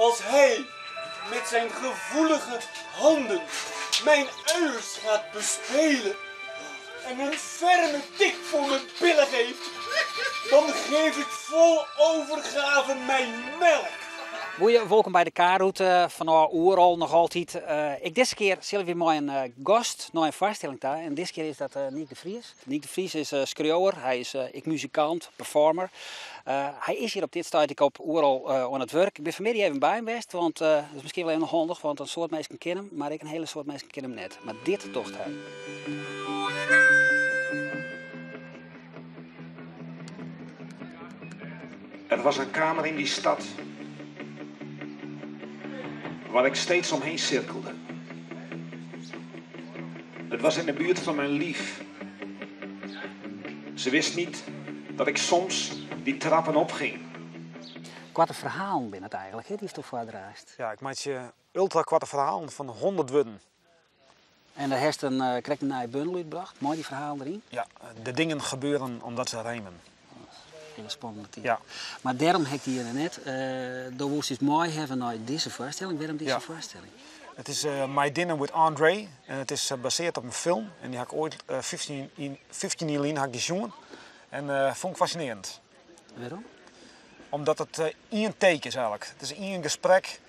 Als hij met zijn gevoelige handen mijn uiers gaat bespelen en een ferme tik voor mijn billen geeft, dan geef ik vol overgave mijn melk. Goeie, wolkom by de K-route fanôf Oerol noch altyd. Ek dizze kear sille wy mei in gast nei in foarstelling ta en dizze kear is dat Nyk de Vries. Nyk de Vries is skriuwer, hy is ek muzikant, performer. Hy is hjir op dit stuit ek op Oerol oan it wurk. Ik bin fanmiddei even by him west, want dat is miskien wol even handich, want in soad minsken kenne him, mar ek in hiele soad minsken kenne him net. Mar dit docht hy. Er was een kamer in die stad waar ik steeds omheen cirkelde. Het was in de buurt van mijn lief. Ze wist niet dat ik soms die trappen opging. Koarte ferhalen binne it eigenlik, hè, dy'tsto foardraachst. Ja, ik meitsje ultrakoarte ferhalen fan 100 wurden. En dêr hast in, krekt in nije bundel útbrocht, mei dy ferhalen deryn? Ja, De dingen gebeuren omdat ze rijmen. Hiele spannende titel. Ja. Mar dêrom ha ik dy hjir net. Do woest ús mei hawwe nei dizze foarstelling. Wêrom dizze Ja. foarstelling? It is My Dinner with Andre en it is basearre op in film. En dy ha ik oait 15, yn, 15 jier lyn ha ik dy sjoen. En fûn ik fascinearjend. Wêrom? Omdat it ien take is eigenlik. It is ien gesprek,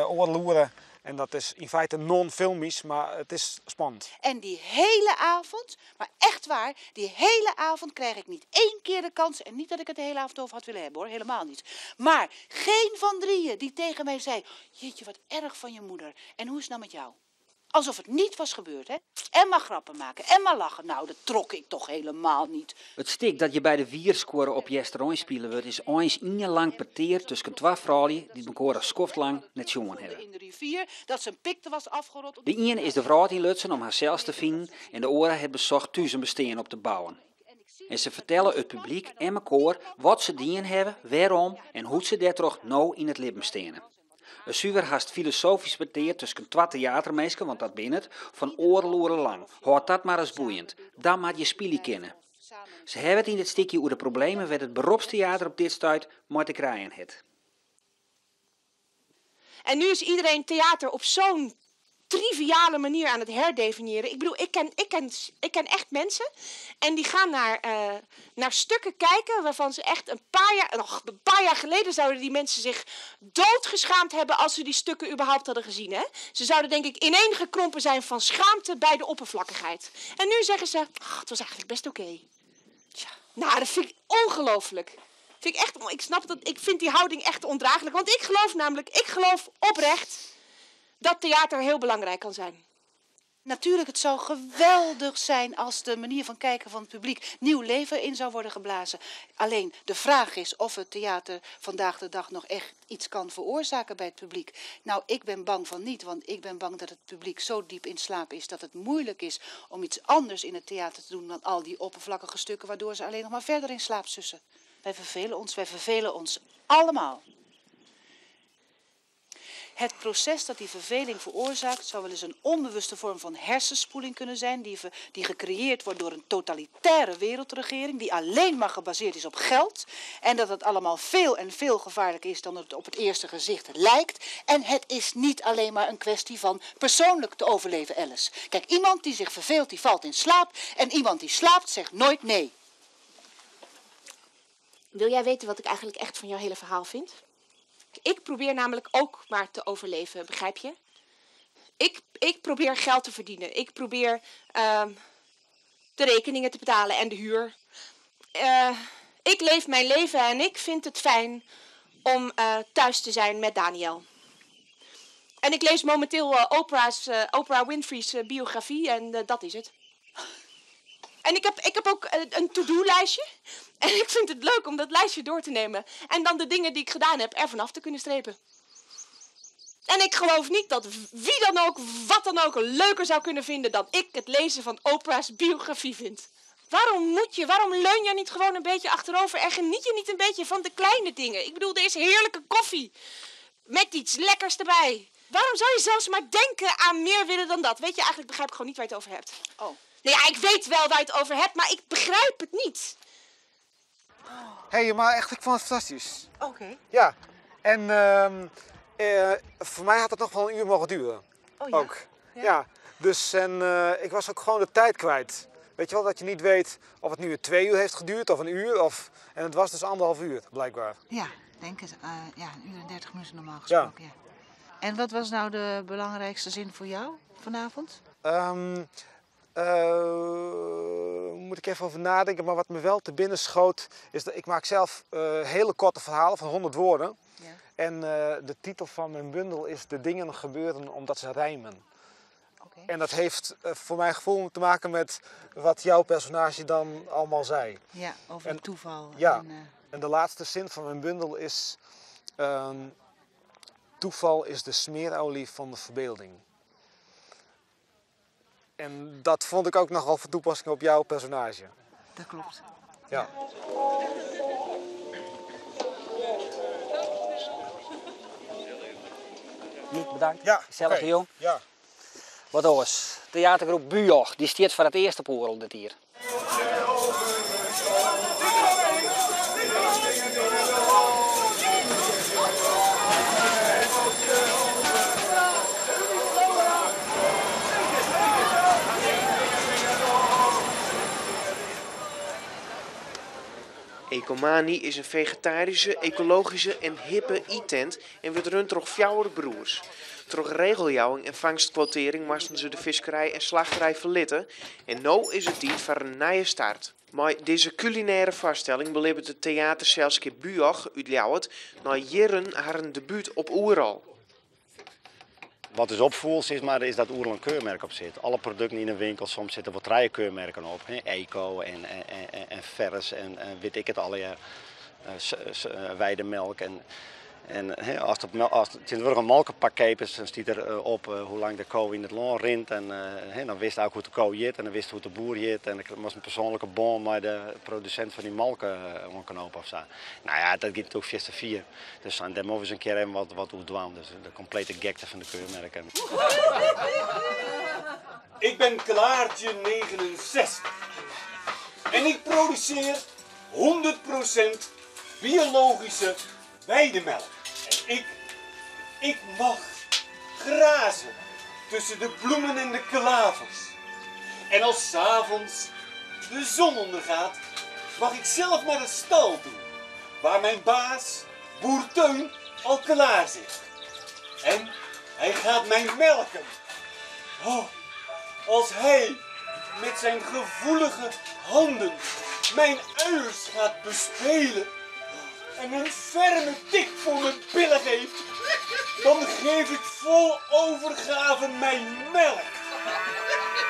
oardel oere. En dat is yn feite non-filmysk, mar it is spannend. En die hele avond, maar echt waar, die hele avond krijg ik niet één keer de kans. En niet dat ik het de hele avond over had willen hebben hoor, helemaal niet. Maar geen van drieën die tegen mij zei, jeetje wat erg van je moeder. En hoe is het nou met jou? Alsof het niet was gebeurd, hè? En maar grappen maken en maar lachen. Nou, dat trok ik toch helemaal niet. It stik dat hjir by de Wierskuorre op Easterein spile wurdt is eins ien lang petear tusken twa froulju dy't mekoar al skoftlang net sjoen hawwe. In de rivier dat zijn pikte was afgerot. De iene is de wrâld ynlutsen om harsels te finen en de oare hat besocht thús in bestean op te bouwen. En se fertelle it publyk en mekoar wat se dien hawwe, wêrom en hoe't se dêrtroch no yn it libben steane. In suver hast filosofysk petear tusken twa teaterminsken, want dat binne it, fan oardel oere lang. Hâld dat mar ris boeiend. Dan moat je spylje kinne. Se hawwe it yn dit stikje oer de problemen wêr't it beropsteater op dit stuit mei te krijen hat. En nu is iedereen theater op zo'n triviale manier aan het herdefiniëren. Ik bedoel, ik ken, ik ken, ik ken echt mensen en die gaan naar, eh, naar stukken kijken waarvan ze echt een paar jaar, nog een paar jaar geleden zouden die mensen zich doodgeschaamd hebben als ze die stukken überhaupt hadden gezien. Hè? Ze zouden denk ik ineengekrompen zijn van schaamte bij de oppervlakkigheid. En nu zeggen ze, ach, het was eigenlijk best oké. Tja, nou, dat vind ik ongelooflijk. Vind ik echt, ik snap dat, ik vind die houding echt ondraaglijk. Want ik geloof namelijk, ik geloof oprecht dat theater heel belangrijk kan zijn. Natuurlijk, het zou geweldig zijn als de manier van kijken van het publiek nieuw leven in zou worden geblazen. Alleen de vraag is of het theater vandaag de dag nog echt iets kan veroorzaken bij het publiek. Nou, ik ben bang van niet, want ik ben bang dat het publiek zo diep in slaap is dat het moeilijk is om iets anders in het theater te doen dan al die oppervlakkige stukken waardoor ze alleen nog maar verder in slaap sussen. Wij vervelen ons, wij vervelen ons allemaal. Het proces dat die verveling veroorzaakt zou wel eens een onbewuste vorm van hersenspoeling kunnen zijn die, die gecreëerd wordt door een totalitaire wereldregering die alleen maar gebaseerd is op geld en dat het allemaal veel en veel gevaarlijker is dan het op het eerste gezicht lijkt. En het is niet alleen maar een kwestie van persoonlijk te overleven, Alice. Kijk, iemand die zich verveelt, die valt in slaap en iemand die slaapt zegt nooit nee. Wil jij weten wat ik eigenlijk echt van jouw hele verhaal vind? Ik probeer namelijk ook maar te overleven, begrijp je? Ik, ik probeer geld te verdienen. Ik probeer uh, de rekeningen te betalen en de huur. Uh, ik leef mijn leven en ik vind het fijn om uh, thuis te zijn met Daniel. En ik lees momenteel uh, Oprah's, uh, Oprah Winfrey's uh, biografie en dat is het. En ik heb, ik heb ook een to-do-lijstje. En ik vind het leuk om dat lijstje door te nemen. En dan de dingen die ik gedaan heb er vanaf te kunnen strepen. En ik geloof niet dat wie dan ook, wat dan ook, leuker zou kunnen vinden dan ik het lezen van Oprah's biografie vind. Waarom moet je, waarom leun je niet gewoon een beetje achterover en geniet je niet een beetje van de kleine dingen? Ik bedoel, er is heerlijke koffie met iets lekkers erbij. Waarom zou je zelfs maar denken aan meer willen dan dat? Weet je, eigenlijk begrijp ik gewoon niet waar je het over hebt. Oh. Nou ja, ik weet wel waar je het over hebt, maar ik begrijp het niet. Hé, hey, maar echt, ik vond het fantastisch. Oké. Ja, en uh, Voor mij had het nog wel een uur mogen duren. Oh ja. Ook. Ja. Dus en ik was ook gewoon de tijd kwijt. Weet je wel, dat je niet weet of het nu 2 uur heeft geduurd of een uur. Of... En het was dus 1,5 uur, blijkbaar. Ja, denk het. Ja, 1 uur en 30 minuten normaal gesproken. Ja. En wat was nou de belangrijkste zin voor jou vanavond? Moet ik even over nadenken, maar wat me wel te binnen schoot is dat ik maak zelf hele korte verhalen van 100 woorden. Ja. En de titel van mijn bundel is De dingen gebeuren omdat ze rijmen. Okay. En dat heeft voor mijn gevoel te maken met wat jouw personage dan allemaal zei. Ja, over het toeval. Ja, en de laatste zin van mijn bundel is... toeval is de smeerolie van de verbeelding. En dat vond ik ook nogal van toepassing op jouw personage. Dat klopt. Ja. Niek, bedankt. Ja, Gezellig, oké. jong. Ja. Wat oors. Theatergroep Bujoch, die stiert voor het eerst op Oerol dit hier. Ecomani is een vegetarische, ecologische en hippe e-tent en wordt rund door 4 broers. Door regeljouwing en vangstquotering moesten ze de visserij en slachterij verlitten en nu is het tijd voor een nieuwe start. Maar deze culinaire vaststelling beleeft het theaterzelskip Bujoch uit Ljouwert na jaren haar debuut op Oerol. Wat is opvoelt is, maar is dat Oerol een keurmerk op zit. Alle producten in de winkel, soms zitten wat drie keurmerken op. Hè? Eco en vers en weet ik het al. Ja. Weidemelk. En hè, als het als het een melkenpakket is, dan staat er op hoe lang de koe in het land rint. En hè, dan wist ook hoe de koe zit en dan wist hoe de boer zit. En er was een persoonlijke band met de producent van die melk omknopen of zo. Nou ja, dat gaat natuurlijk vier te vier. Dus dan daar mogen we eens een keer even wat hoe dwaan. Dus de complete gekte van de keurmerken. Ik ben Klaartje 69. En ik produceer 100% biologische weidemelk. En ik mag grazen tussen de bloemen en de klavers. En als 's avonds de zon ondergaat, mag ik zelf naar de stal toe, waar mijn baas, boer Teun, al klaar zit. En hij gaat mij melken. Oh, als hij met zijn gevoelige handen mijn uiers gaat bespelen en een ferme tik voor mijn billen geeft, dan geef ik vol overgave mijn melk.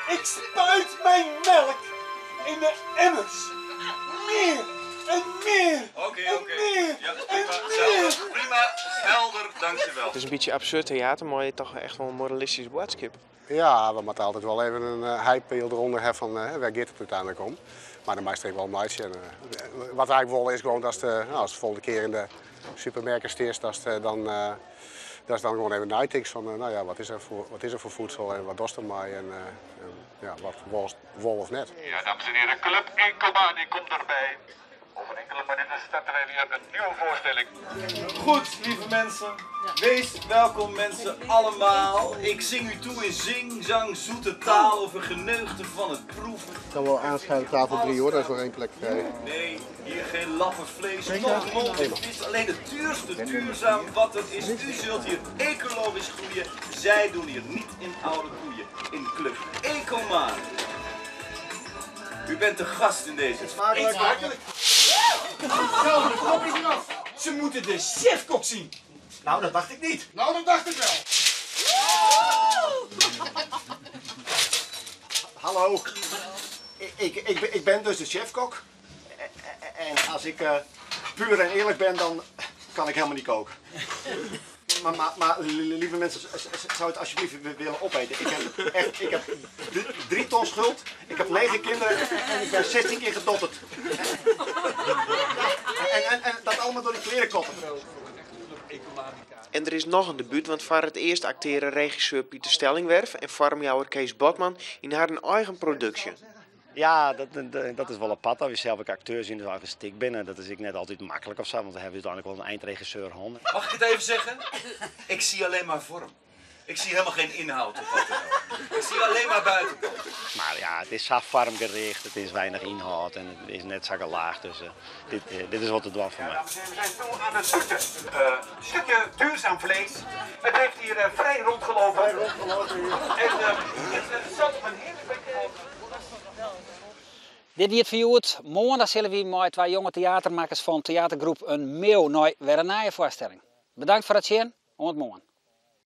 Ik spuit mijn melk in de emmers. Meer en meer Oké, en oké. meer Ja, dat is en prima. meer. Helder, prima, helder, dankjewel. Het is een beetje absurd theater, maar je hebt toch echt wel een moralistisch boodschap. Ja, we moeten altijd wel even een hype eronder hebben van waar gaat het uiteindelijk om. Maar de meeste wel een meisje. En, wat eigenlijk wil is gewoon dat de, nou, als de volgende keer in de supermarkt is, dat ze dan, dat is dan gewoon even nightings van nou ja, wat is er voor voedsel en wat doet er mij en ja, wat wol of net. Ja, dames en heren, Club Ecomani komt erbij. Over enkele minuten starten wij weer een nieuwe voorstelling. Goed, lieve mensen. Wees welkom, mensen allemaal. Ik zing u toe in zing, zang, zoete taal over geneugten van het proeven. Ik kan wel aanschuiven tafel 3 hoor, daar is nog één plek vrij. Nee, hier geen lappen vlees, nog mond. Het is alleen het duurste duurzaam wat er is. U zult hier ecologisch groeien. Zij doen hier niet in oude koeien. In Club Ecomani. U bent de gast in deze. Eet smakelijk. Zo, de kop is eraf. Ze moeten de chefkok zien. Nou, dat dacht ik niet. Nou, dat dacht ik wel. Hallo. Ik ben dus de chefkok. En als ik puur en eerlijk ben, dan kan ik helemaal niet koken. Maar lieve mensen, zou het alsjeblieft willen opeten? Ik heb echt, ik heb 3 ton schuld, ik heb 9 kinderen en ik ben 16 keer gedotterd. En dat allemaal door die klerenkoppen. En er is nog een debuut, want voor het eerst acteren regisseur Pieter Stellingwerf en farmjouwer Kees Botman in haar eigen productie. Ja, dat is wol apart dat wy sels ek akteurs yn ús eigen stik binne. Dat is ek net altyd maklik of sa, want we hawwe úteinlik wol in eindregisseur hân. Mag ik het even zeggen? Ik zie alleen maar vorm. Ik zie helemaal geen inhoud of wat dan ook. Ik zie alleen maar buitenkant. Maar ja, het is sa foarmgericht, it is weinich ynhâld en it is net sa gelaagd. Dus dit, dit is wol te dwaan foar my. Dames en heren, we zijn toe aan het zoete. Stukje duurzaam vlees. Het heeft hier vrij rondgelopen. Vrij rondgelopen hier. En het zat op een heerlijk Dit wie it foar hjoed. Moarn dan sille wy mei twa jonge teatermakkers fan teatergroep In Meeuw nei wer in nije foarstelling. Bedankt foar it sjen, oant moarn.